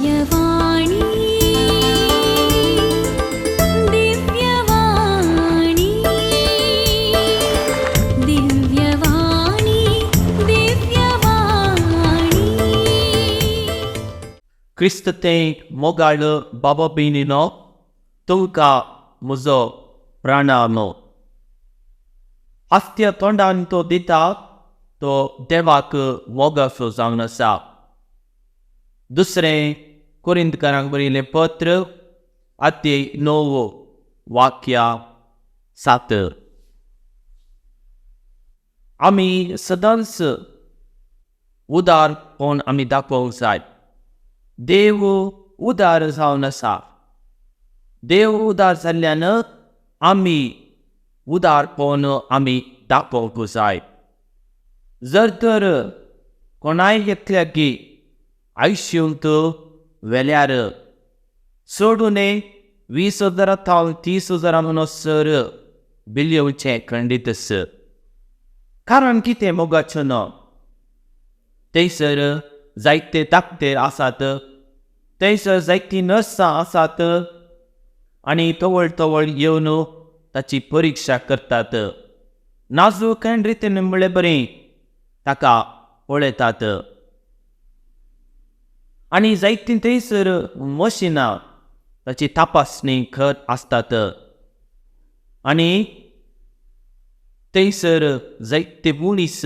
दिव्यवाणी, दिव्यवाणी, दिव्यवाणी, दिव्यवाणी. क्रिस्त ते मोगाळ बाबा भयणीनो, तुमकां म्हजो प्रणाम. आस्त्या तोंडान तो दिता तो देवाक मोगाचो जावन आसा. दुसरें कोरिंतकारांक बरयलें पत्र, अध्याय 9, वाक्या 7. आमी सदांच उदार कोण आमी दाखोवंक जाय. देव उदार जावन आसा. देव उदार जाल्ल्यान आमी उदार कोण आमी दाखोवंक जाय. जर तर कोणाय एकल्याकी आयुष्यूंत वेल्यार सोडून 20,000 थावन 30,000 म्हणसर बिल येवचें खंडीतच. कारण कितें मोगाचें ना, थंयसर जायते दाखते आसात, थंयसर जायतीं नर्सां आसात आनी तवळ तवळ येवन ताची परिक्षा करतात. नाजूक रितीन म्हळ्ळे बरी ताका पळयतात आनी जायतीं थंयसर मशिनां ताची तपासणी खर आसतात आनी थंयसर जायते मनीस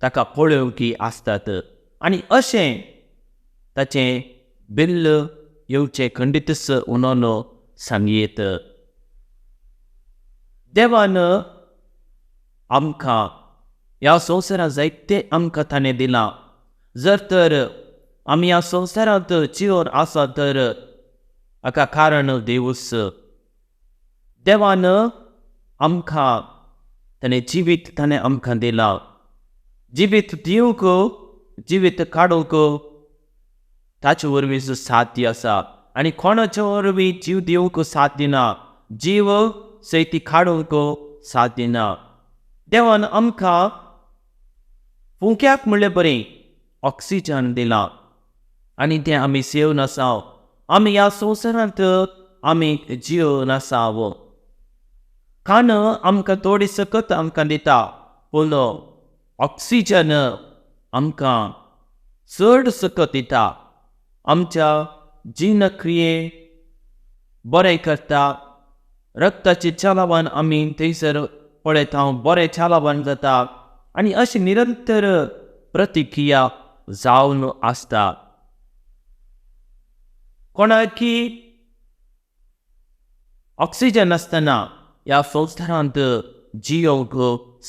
ताका पळोवपी आसतात आनी अशें ताचें बिल्ल येवचें खंडीतच म्हणून सांगयेत. देवान आमकां ह्या संवसारांत जायते आमकां ताणें दिलां. जर तर आमी ह्या संवसारांत जिवन आसा तर हाका कारण देवूच. देवान आमकां ताणें जिवीत ताणें आमकां दिलां. जिवीत दिवंक, जिवीत काडूंक ताचे वरवीं साध्य आसा आनी कोणाचे वरवीं जीव दिवंक साध्य ना, जीव सयती काडूंक साध्य ना. देवान आमकां फुंक्याक म्हणलें बरें ऑक्सिजन दिलां आनी तें आमी सेवन आसाव. आमी ह्या संवसारांत आमी जिवन आसाव. खाण आमकां थोडी सकत आमकां दिता, पूण ऑक्सिजन आमकां चड सकत दिता. आमच्या जिणक्रिये बरें करता. रक्ताचें चलावन आमी थंयसर पळयता, बरें चलावन जाता आनी अशी निरंतर प्रतिक्रिया जावन आसता. कोणाकी ऑक्सिजन आसतना ह्या संवसारांत जियोंक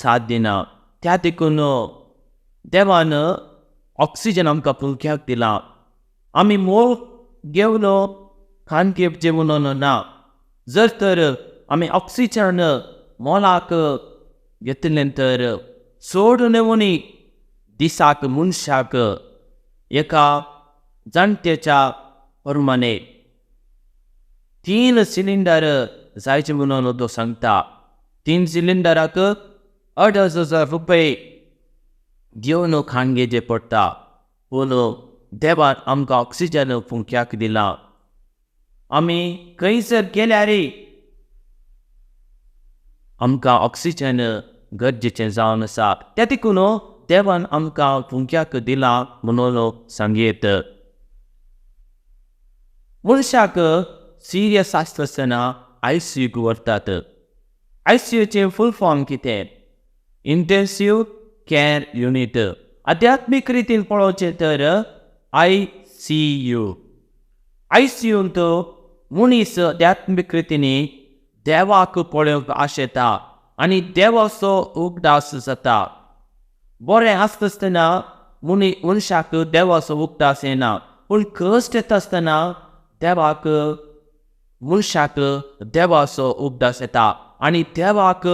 साध्य ना. त्या देखून देवान ऑक्सिजन आमकां फुलक्याक दिलां. आमी मोग घेवन खान घेवचें म्हणून ना. जर तर आमी ऑक्सिजन मोलाक घेतलें तर सोडून उणी दिसाक मनशाक एका जाणट्याच्या प्रमाणे 3 सिलिंडर जायचे म्हणून तो सांगता. 3 सिलिंडराक 2,500 रुपये घेवन खाण घेवचें पडटा. पूण देवान आमकां ऑक्सिजन फुंक्याक दिलां. आमी खंयसर गेल्यार आमकां ऑक्सिजन गरजेचें जावन आसा. त्या देखून देवान आमकां फुंक्याक दिलां म्हणून सांगयेत. मनशाक सिरियस आसता आसतना आयसीयूक व्हरतात. आयसीयूचें फूल फॉर्म कितें? Intensive care unit. आध्यात्मीक रितीन पळोवचें तर आयसीयू. आयसीयूंत मनीस आध्यात्मीक रितीन देवाक पळोवंक आशेता आनी देवाचो उगडास जाता. बरें आसता आसतना मनशाक देवाचो उगडास येना, पूण कश्ट येता आसतना देवाक मनशाक देवाचो उगडास येता आनी देवाक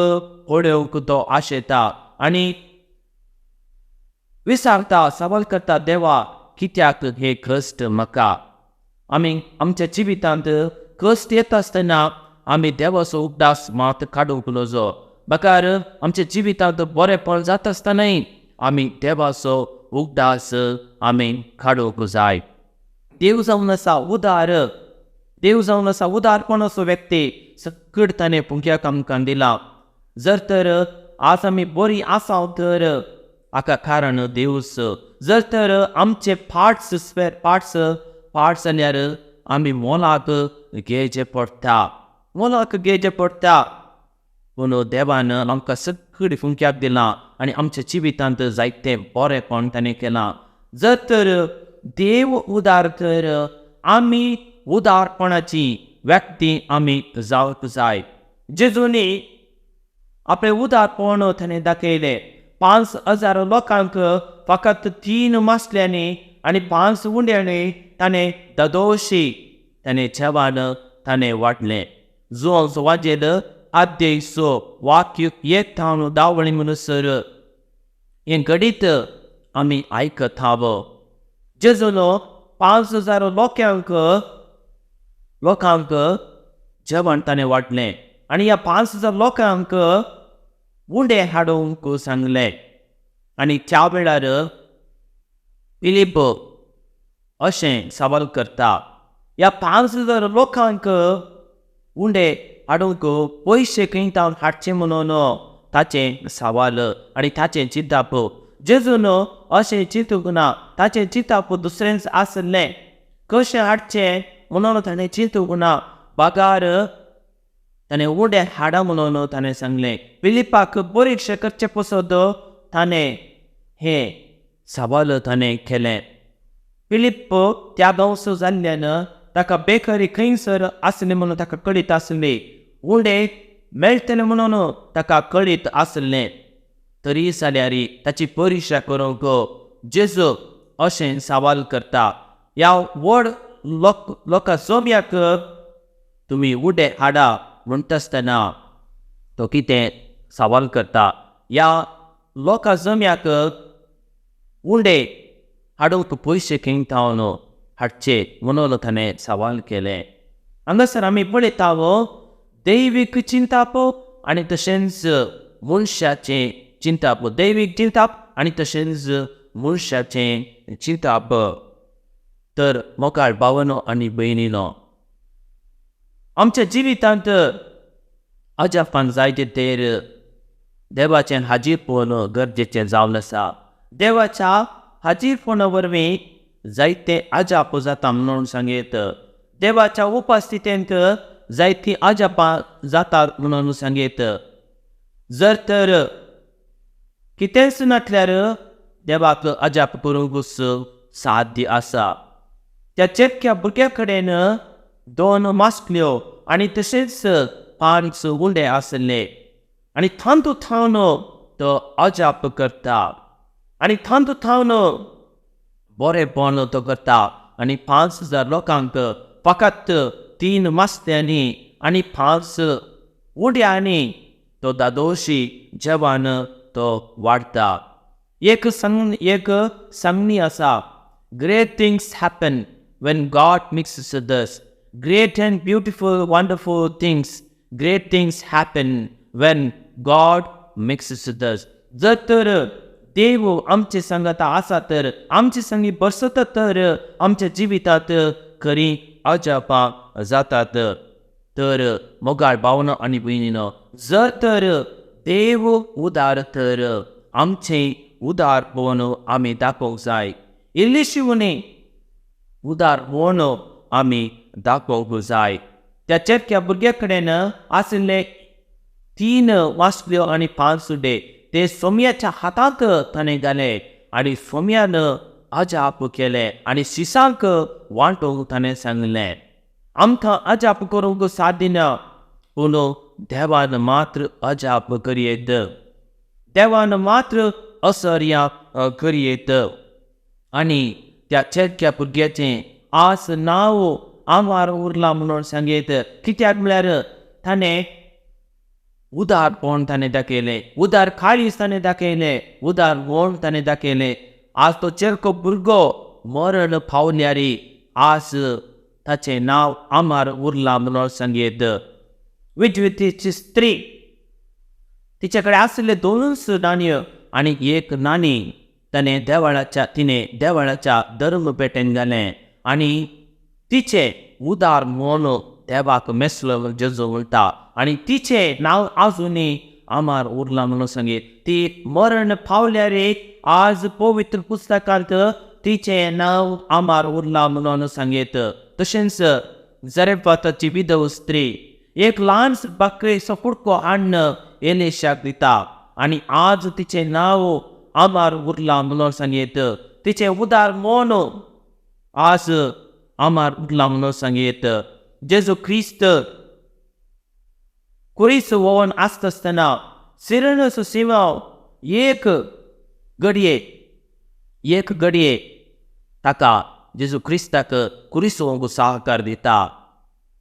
पळोवंक तो आशेता आनी विचारता, सवाल करता, देवा कित्याक हे कश्ट म्हाका? आमी आमच्या जिवितांत कश्ट येता आसतना आमी देवाचो उगडास मात काडूंक नजो. बगर आमच्या जिवितांत बरेंपण जाता आसतनाय आमी देवाचो उगडास आमी काडूंक जाय. देव जावन आसा उदार, देव जावन आसा उदारपणाचो व्यक्ती, सकड ताणें फुंक्याक आमकां दिला। जर तर आज आमी बरी आसा तर हाका कारण देवूच। जर तर आमचे पार्ट्स स्पेर पार्ट्स पार्ट जाल्यार आमी मोलाक घेवचें पडटा, मोलाक घेवचें पडटा। पूण देवान आमकां सगळी फुंक्याक दिलां आनी आमच्या जिवितांत जायतें बरेंपण ताणें केलां। जर तर देव उदार तर आमी उदारपणाची व्यक्ती आमी जावंक जाय। जेजूनी आपलें उदारपण ताणें दाखयलें। 5000 लोकांक फकत 3 मासल्यांनी आनी 5 उंड्यांनी ताणें ददोशी ताणें जेवण ताणें वाडलें। जुवांचो वाजेल अध्याय 6 वाक्य 1 थावन 10 म्हणसर हें घडीत आमी आयकत हांव। जेजून 5000 लोकांक जेवण ताणें वाडलें आनी ह्या 5000 लोकांक उंडे हाडूंक सांगलें। आनी त्या वेळार फिलीप अशें सवाल करता, ह्या 5000 लोकांक उंडे हाडूंक पयशे खंय तावन हाडचे म्हणून ताचें सवाल आनी ताचें चिंताप। जेजून अशें चिंतूंक ना, ताचें चिंताप दुसरेंच आसलें, कशें हाडचें म्हणून ताणें चिंतूंक ना, बगार ताणें उंडे हाडा म्हणून ताणें सांगलें। फिलिपाक परिक्षा करचे पसत ताणें हें सवाल ताणें केलें। फिलिप त्या गांवचो जाल्ल्यान ताका बेकरी खंयसर आसली म्हणून ताका कळीत आसली, उंडे मेळटले म्हणून ताका कळीत आसलें। तरी जाल्यार ताची परिक्षा करूंक जेजू अशें सवाल करता, ह्या व्हड लोकां जम्याक तुमी उंडे हाडा म्हणटा आसतना तो कितें सवाल करता, ह्या लोकां जम्याक उंडे हाडूंक पयशे खंय तावन हाडचे म्हणून ताणें सवाल केलें। हांगासर आमी पळयता दैवीक चिंताप आनी तशेंच मनशाचें चिंताप, दैवीक चिंताप आनी तशेंच मनशाचें चिंताप। तर मोगाळ भावानो आनी भयणीनो, आमच्या जिवितांत अजापान जायते तेर देवाचें हाजीरपण गरजेचें जावन आसा। देवाच्या हाजीरपणा वरवीं जायते अजाप जाता म्हणून सांगयत, देवाच्या उपस्थितींत जायतीं अजापां जातात म्हणून सांगयत। जर तर कितेंच नासल्यार देवाक अजाप करूंकूच साध्य आसा। त्या चेपक्या भुरग्या कडेन 2 मासल्यो आनी तशेंच 5 उंडे आसले आनी तांतू थावन तो अजाप करता आनी तांतू थावन बरेंपण तो करता आनी 5000 लोकांक फकत 3 मासल्यांनी आनी 5 उंड्यांनी तो दादोशी जेवण तो वाडटा। एक सांगणी आसा, great things happen when God mixes with us. Great and beautiful wonderful things, great things happen when God mixes with us. जर तर देव आमचे संगता आसा तर आमचे संगी बसत तर आमच्या जिवितांत खरी अजापां जातात। तर मोगाळ भावना आनी भयणीनो, जर तर देव उदार तर आमचें उदारपण आमी दाखोवंक जाय, इल्लीशी उणी उदारपण आमी दाखोवंक जाय। त्या चेरक्या भुरग्या कडेन आशिल्ले 3 वासल्यो आनी 5 उडे ते सोम्याच्या हातांत ताणें घाले आनी सोम्यान अजाप केलें आनी शिसांक वांटूंक ताणें सांगलें। आमकां अजाप करूंक साध्य ना, पूण देवान मात्र अजाप करयेत, देवान मात्र असर्या करयेत। आनी त्या चेरक्या भुरग्याचें आज नांव आमार उरलां म्हणून सांगयत, कित्याक म्हळ्यार ताणें उदारपण ताणें दाखयलें, उदार काळीज ताणें दाखयलें, उदार म्हण ताणें दाखयलें। आज तो चेरको भुरगो मरण पावल्यार आज ताचें नांव आमार उरलां म्हणून सांगयत। विद्युतीची स्त्री तिच्या कडेन आशिल्ले 2 नाणयो आनी 1 नाणी ताणें देवळाच्या तिणें देवळाच्या धर्मपेटेन घालें आनी तिचें उदार मन देवाक मेसलो जेजू म्हणटा आनी तिचें नांव आजुनूय आमार उरलां म्हणून सांगीत. ती मरण पावल्यार आज पवित्र पुस्तकांत तिचें नांव आमार उरलां म्हणून सांगीत. तशेंच जरेपाताची विधव स्त्री एक ल्हान बाकरेचो कुडको हाडून एलिशाक दिता आनी आज तिचें नांव आमार उरलां म्हणून सांगीत. तिचें उदार मन आज आमार उरलां म्हणून सांगीत. जेजू क्रिस्त कुरीस वोवन आसता आसतना सिरणस सिमांव एक घडये ताका जेजू क्रिस्ताक कुरीस वोवंक सहकार दिता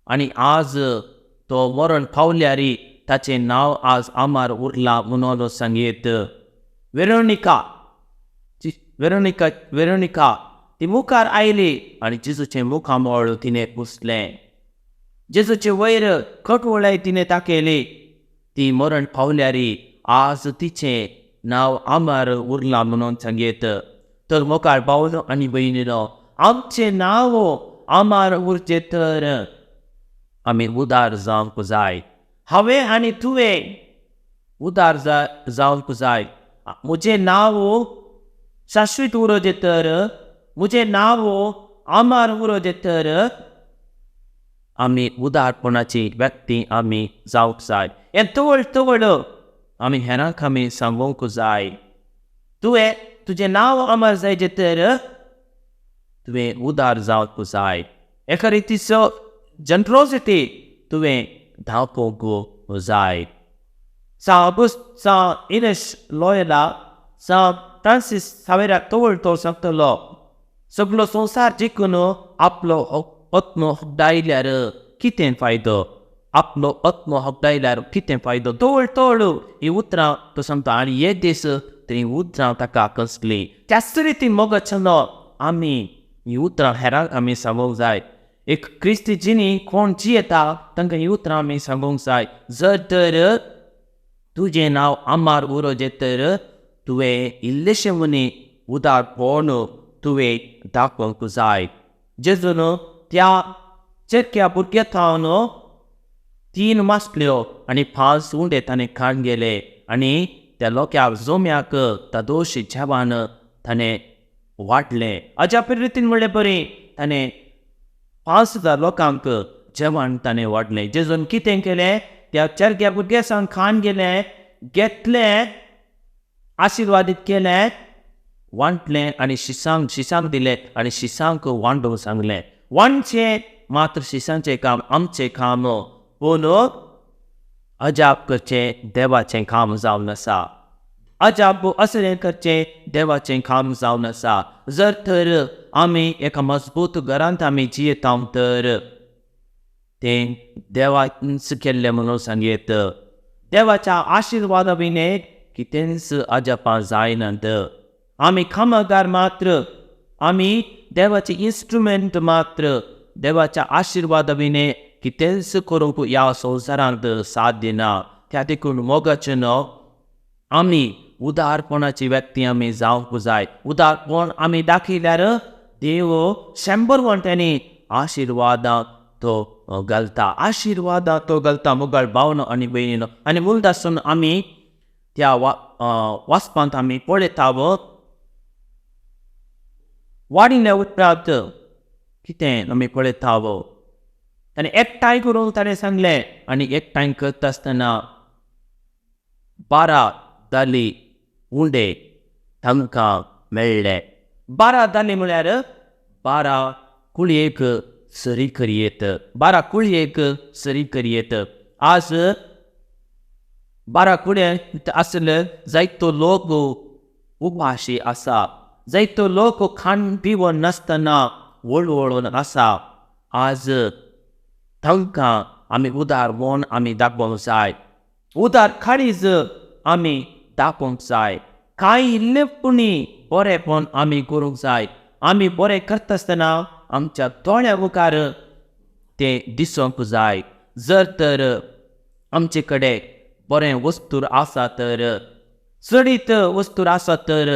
आनी आज तो मरण पावल्यार ताचें नांव आज आमार उरलां म्हणून सांगीत. वेरोनिका वेरोनिका वेरोनिका ती मुखार आयली आनी जेजूचें मुखामळ तिणें पुसलें. जेजूचे वयर कटवळाय तिणें दाखयली. ती मरण पावल्यार आज तिचें नांव आमार उरलां म्हणून सांगीत. तर मोगाळ भावनो आनी भयणीनो, आमचें नांव आमार उरचें तर आमी उदार जावंक जाय. हांवें आनी तुवें उदार जावंक जाय. म्हजें नांव शाश्वत उरोचें तर, म्हजें नांव आमार उरोचें तर आमी उदारपणाची व्यक्ती आमी जावंक जाय. हें तवळ तवळ आमी हेरांक आमी सांगूंक जाय. तुवें तुजें नांव अमर जायचें तर तुवें उदार जावंक जाय. एका रितीचो जनरोसिटी तुवें दाखोवंक जाय. सां ऑगस्ट, सां इनेश लोयला, सां फ्रांसीस सावेराक तवळ तो सांगतलो, सगलो संवसार जिखून आपलो आत्मो हगडायल्यार कितें फायदो, आपलो आत्मो हगडायल्यार कितें फायदो. तवळ तवळ ही उतरां तो सांगता आनी एक दीस ती उतरां ताका कसली. त्याच रितीन मोगाचें आमी ही उतरां हेरांक आमी सांगूंक जाय. एक क्रिस्ती जिणी कोण जियेता तांकां ही उतरां आमी सांगूंक जाय. जर तर तुजें नांव आमार उरोचें तर तुवें इल्लेशें मनी उदारपण तुवें दाखोवंक जाय. जेजून त्या चेरक्या भुरग्या थावन 3 मासल्यो आनी 5 उंडे ताणें खाण गेले आनी त्या लोक्या जोम्याक तादोश जेवण ताणें वाडलें. अजाप रितीन म्हणलें बरें ताणें 5000 लोकांक जेवण ताणें वाडलें. जेजून कितें केलें, त्या चेरक्या भुरग्यासान खाण गेलें, घेतलें, आशिर्वादीत केलें, वांटलें आनी शिसांक दिलें आनी शिसांक वांटूंक सांगलें. वांटचें मात्र शिसांचें काम आमचें काम, पूण अजाप करचें देवाचें काम जावन आसा. अजाप असलें करचें देवाचें काम जावन आसा. जर तर आमी एका मजबूत घरांत आमी जियेता तर तें देवाच केल्लें म्हणून सांगयत. देवाच्या आशिर्वादा विणे कितेंच अजापां जायनात. आमी कामगार मात्र, आमी देवाचे इन्स्ट्रुमेंट मात्र. देवाच्या आशिर्वादा विणे कितेंच करूंक ह्या संवसारांत साध्य ना. त्या देखून मोगाचें न्हू आमी उदारपणाची व्यक्ती आमी जावंक जाय. उदारपण आमी दाखयल्यार देव 100 वांट्यांनी आशिर्वादां तो घालता, आशिर्वादां तो घालता. मोगाळ भावनो आनी भयणीनो, आनी मुलदासून आमी त्या वाचपांत आमी पळयता वाडिल्ल्या उपरांत कितें आमी पळयता. ताणें एकठांय करूंक ताणें सांगलें आनी एकठांय करता आसतना 12 दाली उंडे तांकां मेळ्ळे. 12 दाली म्हळ्यार 12 कुळयेक सरी करयेत, 12 कुळयेक सरी करयेत. आज 12 कुळे आसले जायतो लोक उपाशी आसा, जायतो लोक खाण पिवन नासतना वळवळून आसा. आज तांकां आमी उदार म्हूण आमी दाखोवंक जाय. उदार काळीज आमी दाखोवंक जाय. कांय इल्लें पुणी बरेंपण आमी करूंक जाय. आमी बरें करता आसतना आमच्या दोळ्या मुखार तें दिसूंक जाय. जर तर आमचे कडेन बरें वस्तूर आसा तर, चडीत वस्तूर आसा तर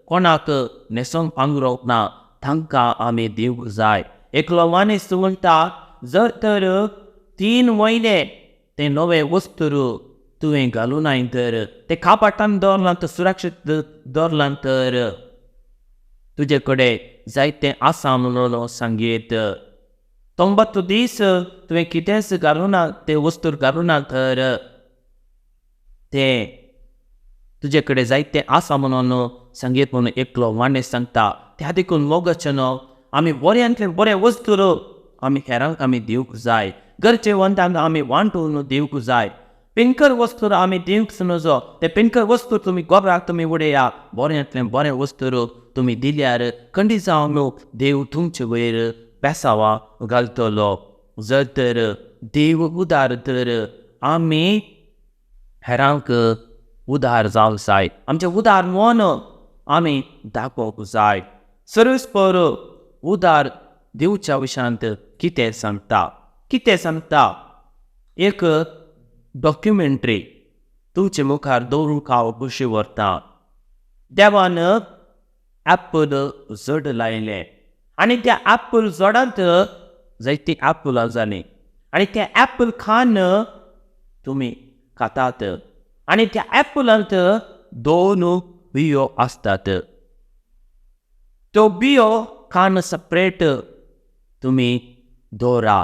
कोणाक न्हेसोंक पांगरोंक ना तांकां आमी दिवंक जाय. एकलो माणीस म्हणटा, जर तर 3 म्हयने तें नवें वस्तूर तुवें घालूं नाय तर, तें कापाटान दवरलां तर, सुरक्षीत दवरलां तर, तुजे कडेन जायतें आसा म्हणून सांगयेत. 90 दीस तुवें कितेंच घालूं ना, तें वस्तूर घालूं ना तर तें तुजे कडेन जायतें आसा म्हणून सांगयेत म्हणून एकलो माणीस सांगता. त्या देखून मोगाचें न्हू आमी बऱ्यांतलें बरें वस्तूर आमी हेरांक आमी दिवंक जाय, गरजेवंतांक आमी वांटून दिवंक जाय. पिनकर वस्तूर आमी दिवंक नजो, ते पिनकर वस्तू तुमी गोबराक तुमी उडया. बऱ्यांतलें बरें वस्तूर तुमी दिल्यार खंडीत जावन देव तुमचे वयर बेसांवां घालतलो. जर तर देव उदार तर आमी हेरांक उदार जावंक जाय, आमचें उदार मन आमी दाखोवंक जाय. सर्वस्पर उदार दिवच्या विशयांत कितें सांगता, कितें सांगता? एक डॉक्युमेंट्री तुमचे मुखार दवरूंक हांव खोशी व्हरता. देवान एप्पल जड लायलें आनी त्या एप्पल जडांत जायतीं एप्पलां जालीं आनी त्या एप्पल खान तुमी खातात आनी त्या एप्पलांत 2 बियो आसतात. त्यो बियो खान सेपरेट तुमी दवरा.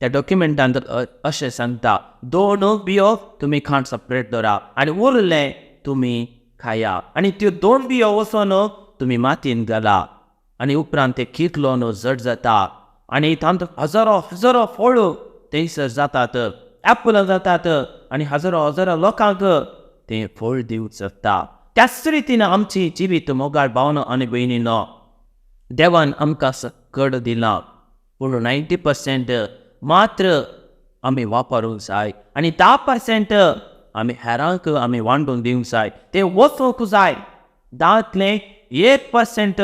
त्या डॉक्युमेंटांत अशें सांगता, 2 बियो तुमी खाण सेपरेट दवरा आनी उरलें तुमी खाया. आनी त्यो 2 बियो वचून तुमी मातयेन घाला आनी उपरांत ते कितलो जड जाता आनी तांतूत हजारो हजारो फळ थंयसर जातात, एप्पलां जातात आनी हजारो हजारो लोकांक तें फळ दिवंक शकता. त्याच रितीन आमची जिवीत मोगाळ भावना आनी भयणीनो, देवान आमकां सकड दिलां, पूण 90% मात्र आमी वापरूंक जाय आनी 10% आमी हेरांक आमी वांटून दिवंक जाय, तें वचोवंक जाय. 10तलें 1%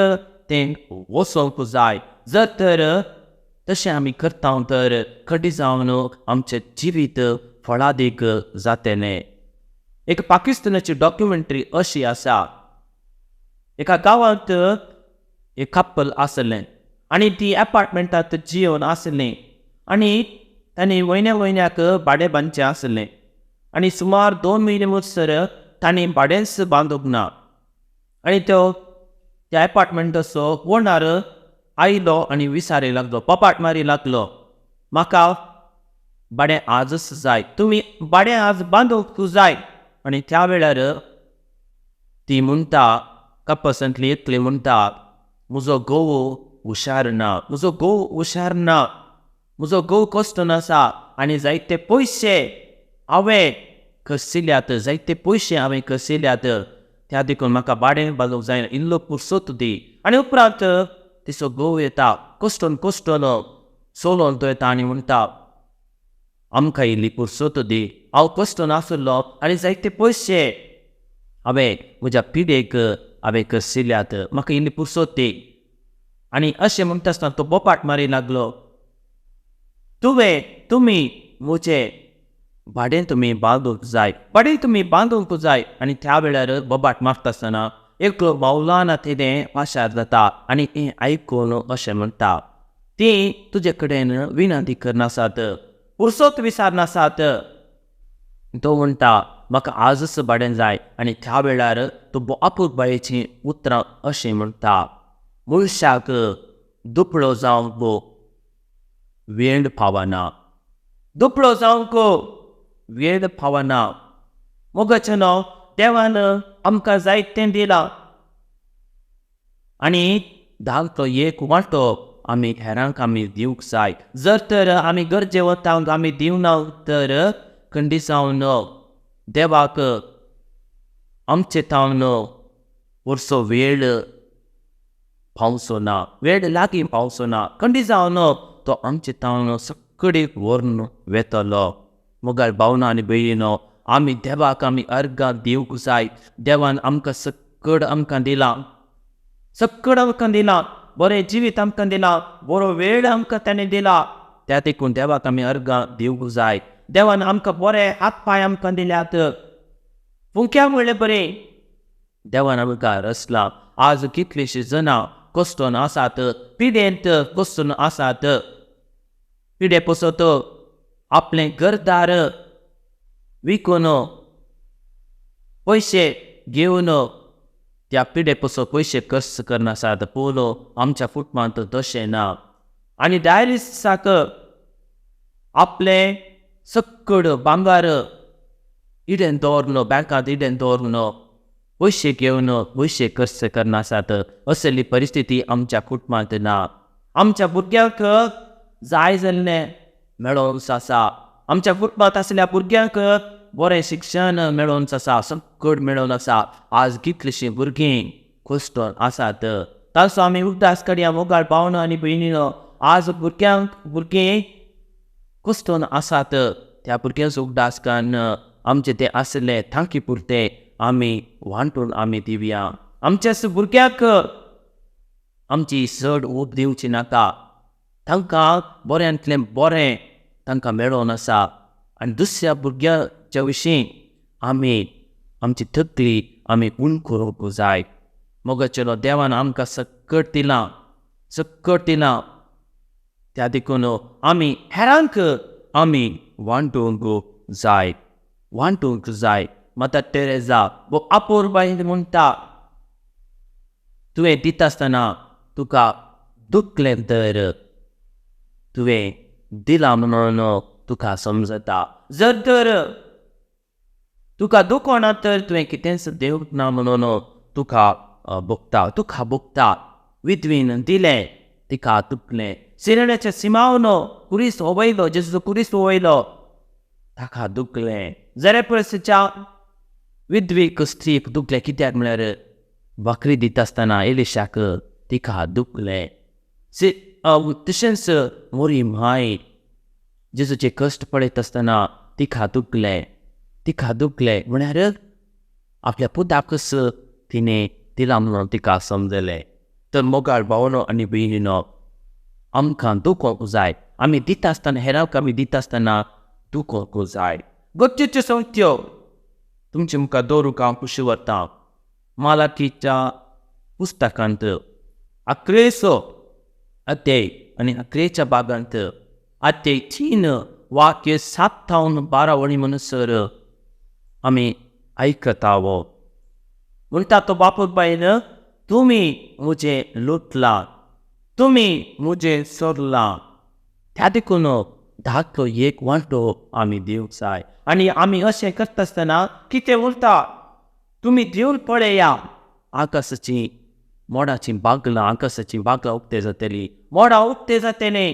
तें वचोवंक जाय. जर तर तशें आमी करता तर खंडीत जावन आमचें जिवीत फळादीक जातलें. एक पाकिस्तानाची डॉक्युमेंट्री अशी आसा. एका गांवांत एक कपल आसलें आनी ती एपार्टमेंटांत जिवन आसलीं आनी तांणी म्हयन्या म्हयन्याक भाडें बांदचें आसलें आनी सुमार 2 म्हयने म्हणसर तांणी भाडेंच बांदूंक ना. आनी तो त्या एपार्टमेंटाचो ओनर आयलो आनी विचारी लागलो, पपाट मारी लागलो, म्हाका भाडें आजच जाय, तुमी भाडें आज बांदूंक जाय. आनी त्या वेळार ती म्हणटा, कपसांतली एकली म्हणटा, म्हजो घोव हुशार ना, म्हजो घोव हुशार ना, म्हजो घोव कश्टन आसा आनी जायते पयशे हांवें खर्चिल्यात, जायते पयशे हांवें खर्चिल्यात, त्या देखून म्हाका भाडें बांदूंक जायना, इल्लो पुरसोत दी. आनी उपरांत तिचो घोव येता, कश्टन कश्टन सोलोन तो येता आनी म्हणटा, आमकां इल्ली पुरसोत दी, हांव कश्टन आसलो आनी जायते पयशे हांवें म्हज्या पिडेक हांवें खर्चिल्यात, म्हाका इल्ली पुरसोत दी. आनी अशें म्हणटा आसतना तो बोपाट मारी लागलो, तुवें तुमी म्हजें भाडें तुमी बांदूंक जाय, भाडें तुमी बांदूंक जाय. आनी त्या वेळार बोबाट मारता आसतना एकलो मौलाना तेणें पाशार जाता आनी हें आयकून अशें म्हणटा, तीं तुजे कडेन विनंती करनासात, पुरसोत विचारनासात. तो म्हणटा, म्हाका आजच भाडें जाय. आनी त्या वेळार तो आपुलबायेचीं उतरां अशीं म्हणटा, मनशाक दुबळो जावंक वेळ पावना, दुबळो जावंक वेळ पावना. मोगाचें न्हू देवान आमकां जायतें दिलां आनी धाकटो एक वांटो आमी हेरांक आमी दिवंक जाय. जर तर आमी गरजेवंतांक आमी दिवना तर खंडीत जावन देवाक आमचे तावन वर्सो वेळ पावचो ना, वेळ लागीं पावचो ना, खंडीत जावन तो आमचे तावन सकडेक व्हरून वेतलो. मोगाळ भावना आनी भयणीनो, आमी देवाक आमी अर्गां दिवंक जाय. देवान आमकां सकड आमकां दिलां, सकड आमकां दिलां, बरें जिवीत आमकां दिलां, बरो वेळ आमकां ताणें दिला, त्या देखून देवाक आमी अर्गां दिवंक जाय. देवान आमकां बरे हात पांय आमकां दिल्यात, फुंक्या म्हणलें बरें देवान आमकां रचलां. आज कितलींशीं जाणां कश्टोन आसात, पिडेंत कश्टून आसात। पिडे पसत आपलें घरदार विकून पयशे घेवन त्या पिडे पसत पयशे खर्च करनासात, पूण आमच्या कुटुंबांत तशें ना। आनी डायलिसिसाक आपलें सक्कड भांगर इडेन दवरलो, बँकांत इडेन दवरलो, पयशे घेवन पयशे खर्च करनासात। असली परिस्थिती आमच्या कुटुंबांत ना। आमच्या भुरग्यांक जाय जाल्लें मेळोवन आसा, आमच्या कुटुंबांत आसल्या भुरग्यांक बरें शिक्षण मेळोवन आसा, सक्कड मेळोवन आसा। आज कितलीशीं भुरगीं कश्टोन आसात, तांचो आमी उगडास काडया मोगाळ भावनो आनी भयणीनो। आज भुरग्यांक भुरगीं कश्टोन आसात, त्या भुरग्यांचो उगडास काडून आमचे ते आसले तांकी पुरते आमी वांटून आमी दिवया। आमच्या भुरग्यांक आमची चड ऊब दिवची नाका, तांकां बऱ्यांतलें बरें तांकां मेळोवन आसा। आनी दुसऱ्या भुरग्यांच्या विशीं आमी आमची तकली आमी उण करूंक जाय। मोगाचेलो देवान आमकां सक्कड दिलां, सक्कड दिलां, त्या देखून आमी हेरांक आमी वांटूंक जाय, वांटूंक जाय। मदर टेरेजा वो अपुरबायेन म्हणटा, तुवें दिता आसतना तुका दुखलें तर तुवें दिलां म्हणून तुका समजता, जर तर तुका दुखना तर तुवें कितेंच दिवंक ना म्हणून तुका भोगता, तुका भोगता। विधवीन दिलें तिका दुखलें, सिरण्याच्या सिमावन कुरीस वयलो, जेजूचो कुरीस वयलो, ताका दुखलें। जरे परसच्या विधवीक स्त्रीक दुखलें, कित्याक म्हळ्यार भाकरी दिता आसतना एलिशाक तिका दुखलें। तशेंच मोरी माय जेजूचे कश्ट पळयता आसतना तिका दुखलें, तिका दुखलें म्हळ्यार आपल्या पुताकच तिणें दिलां म्हणून तिका समजलें। तर मोगाळ भावनो आनी भयणीनो, आमकां दुखोवंक जाय, आमी दिता आसतना हेरांक आमी दिता आसतना दुखोवंक जाय। गरजेच्यो संगत्यो तुमचे मुखार दवरूंक हांव खुशी व्हरता। मालाकीच्या पुस्तकांत 11 अध्याय आनी 11 भागांत अध्याय 3 वाक्य 7 थावन 12 वळी म्हणसर आमी आयकता। म्हणटा तो बापूर बायन, तुमी म्हजें लुटलां, तुमी म्हजें सोरलां, त्या देखून धाकलो एक वांटो आमी दिवंक जाय। आनी आमी अशें करता आसतना कितें उरता, तुमी दिवन पळया, आकाशाची मोडाची बागलां, आकाशाची बागलां उक्ते जातली, मोडां उक्ते जातले,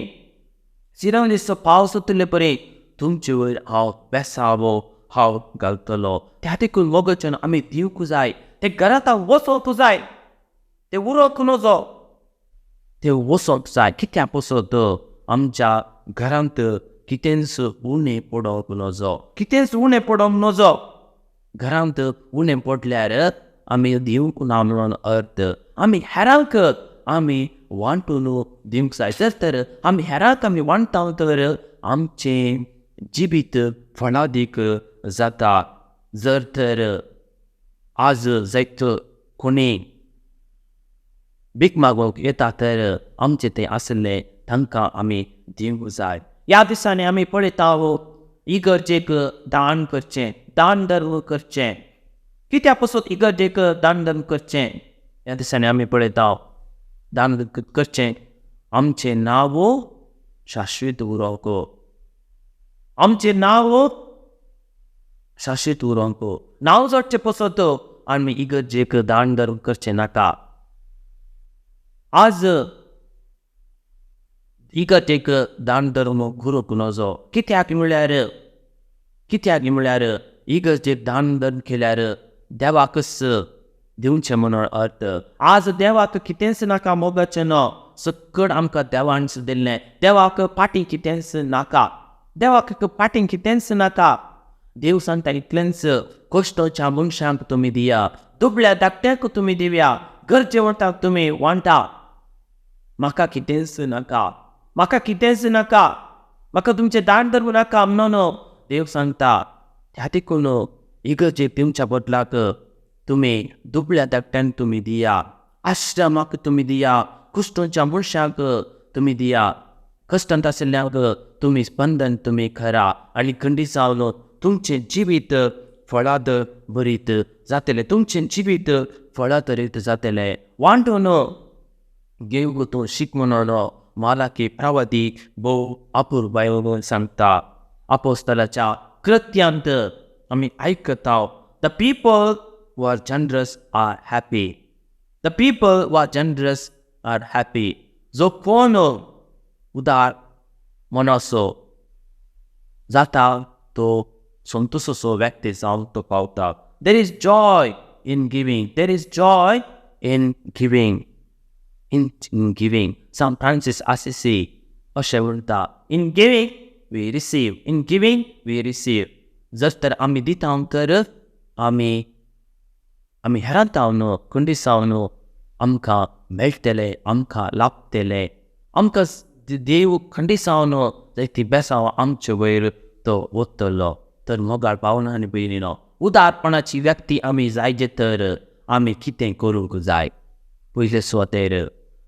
सिरवणीचो पावस उतरले परी तुमचे वयर हांव बेसावो हांव घालतलो। त्या देखून मोगाच्यान आमी दिवंक जाय, ते घरांत वचोंक जाय, ते उरोंक नजो, ते वचोंक जाय। कित्याक पसत आमच्या घरांत कितेंच उणें पडोवंक नजो, कितेंच उणें पडोवंक नजो। घरांत उणें पडल्यार आमी दिवंक ना म्हणून अर्थ, आमी हेरांक आमी वांटून दिवंक जाय। जर तर आमी हेरांक आमी वांटता तर आमचें जिवीत फळादीक जाता। जर तर आज जायत कोणी भीक मागूंक येता तर आमचें तें आसलें तांकां आमी दिवंक जाय। ह्या दिसांनी आमी पळयता इगर्जेक दान करचें, दान धर्म करचें, कित्या पसत इगर्जेक दान धर्म करचें। ह्या दिसांनी आमी पळयता दान करचें, आमचें नांव शाश्वत उरोंक, आमचें नांव शाश्वत उरोंक। नांव जोडचें पसत आमी इगर्जेक दान धर्म करचें नाका। आज इगर्जेक दान धर्म करूंक नजो, कित्याक म्हळ्यार, कित्याक म्हळ्यार इगर्जेक दान धर्म केल्यार देवाकच दिवचें म्हणून अर्थ। आज देवाक कितेंच नाका मोगाचें न्हू, सक्कड आमकां देवान दिल्लें, देवाक फाटीं कितेंच नाका, देवाक फाटीं कितेंच नाका। देव सांगता इतलेंच, कश्टोच्या मनशांक तुमी दिया, दुबळ्या धाकट्यांक तुमी दिवया, गरजेवंताक तुमी वांटा, म्हाका कितेंच नाका, म्हाका कितेंच नाका, म्हाका तुमचें दान धर्म नाका म्हणून देव सांगता। त्या देखून इगर्जेक दिवच्या बदलाक तुमी दुबळ्या धाकट्यांक तुमी दिया, आश्रमाक तुमी दिया, कुश्टोंच्या मनशांक तुमी दिया, कश्टांत आशिल्ल्यांक तुमी स्पंदन तुमी करा आनी खंडीत जावन तुमचें जिवीत फळाद बरीत जातलें, तुमचें जिवीत फळादरीत जातलें. वांटून घेवंक तूं शीक म्हणून मालाकी प्रवादी भोव अपुरबायेन सांगता. आपोस्तलाच्या कृत्यांत आमी आयकता, the people who are generous are happy, the people who are generous are happy. जो कोण उदार मनाचो जाता तो संतोषाचो व्यक्ती जावन तो पावता. There is joy in giving, there is joy in giving, in giving. Saint Francis Assisi अशें म्हणटा, in giving we receive, in giving we receive. जर तर आमी दिता तर आमी आमी हेरांत जावन खंडीत आमकां मेळटलें, आमकां लाभतलें, आमकां देव खंडीत जावन जायती बेसांव आमचे वयर तो वतलो. तर मोगाळ भावना आनी भयणीनो, उदारपणाची व्यक्ती आमी जायजे तर आमी कितें करूंक जाय? पयले सुवातेर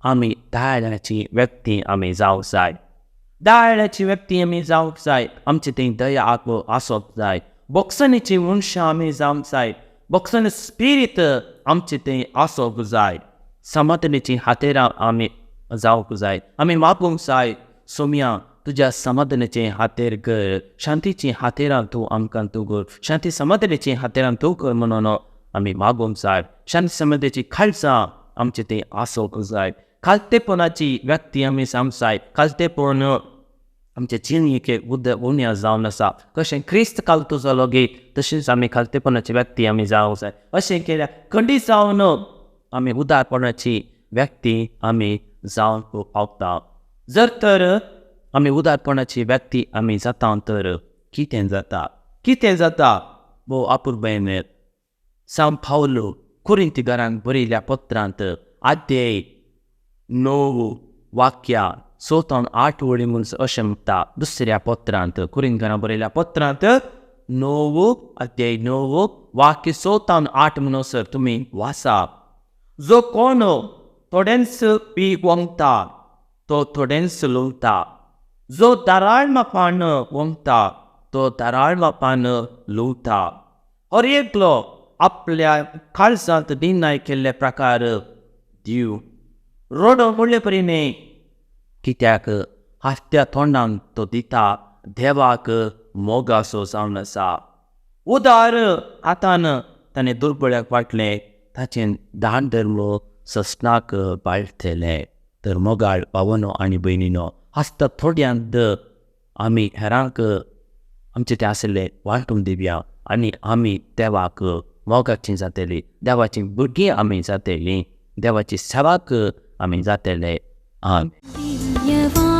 आमी दयाळाची व्यक्ती आमी जावंक जाय, दयाळाची व्यक्ती आमी जावंक जाय. आमचे थंय दया आसप जाय. बोक्सणीची मनशां आमी जावंक जाय, बोक्सणी स्पिरीत आमचे थंय आसप जाय. समाधानाची हातेरां आमी जावंक जाय. आमी मागूंक जाय, सोम्या तुज्या समाधानाचें हातेर कर, शांतीची हातेरां तूं आमकां तूं कर, शांती समाधानाची हातेरां तूं कर म्हणून आमी मागूंक जाय. शांती समाधानाची खालसां आमचे थंय आसूंक जाय. खालतेपणाची व्यक्ती आमी जावंक जाय. खालतेपण आमचे जिणेक उण्या जावन आसा. कशें क्रिस्त खालतो जालो गे तशेंच आमी खालतेपणाची व्यक्ती आमी जावंक जाय. अशें केल्यार खंडीत जावन आमी उदारपणाची व्यक्ती आमी जावंक पावता. जर तर आमी उदारपणाची व्यक्ती आमी जाता तर कितें जाता? कितें जाता? भोव अपुरबायेन सांत पावल कोरिंथीकारांक बरयल्ल्या पत्रांत अध्याय 9 वाक्या 6 8 वळी म्हूण अशें म्हणटा. दुसऱ्या पत्रांत कोरिंथीकारांक बरयल्ल्या पत्रांत 9 अध्याय 9 वाक्य 6 8 म्हणसर तुमी वाचा. जो कोण थोडेंच बी वोंगता तो थोडेंच लुंगता, जो दाराळ मापान वोंगता तो दाराळ मापान लुंगता. हर एकलो आपल्या काळजांत निर्णय केल्ले प्रकार दिव रोडो म्हणले परी न्हय, कित्याक हासत्या तोंडान तो दिता देवाक मोगासो जावन आसा. उदार हातान ताणें दुर्बळ्याक वांटलें, ताचें दान धर्म ससनाक बाळटलें. तर मोगाळ भावनो आनी भयणीनो, हासता थोड्यांत आमी हेरांक आमचे ते आशिल्ले वांटून दिवया आनी आमी देवाक मोगाची जातली, देवाची भुरगीं आमी जातली, देवाची सेवाक आमी जातले. आमेन.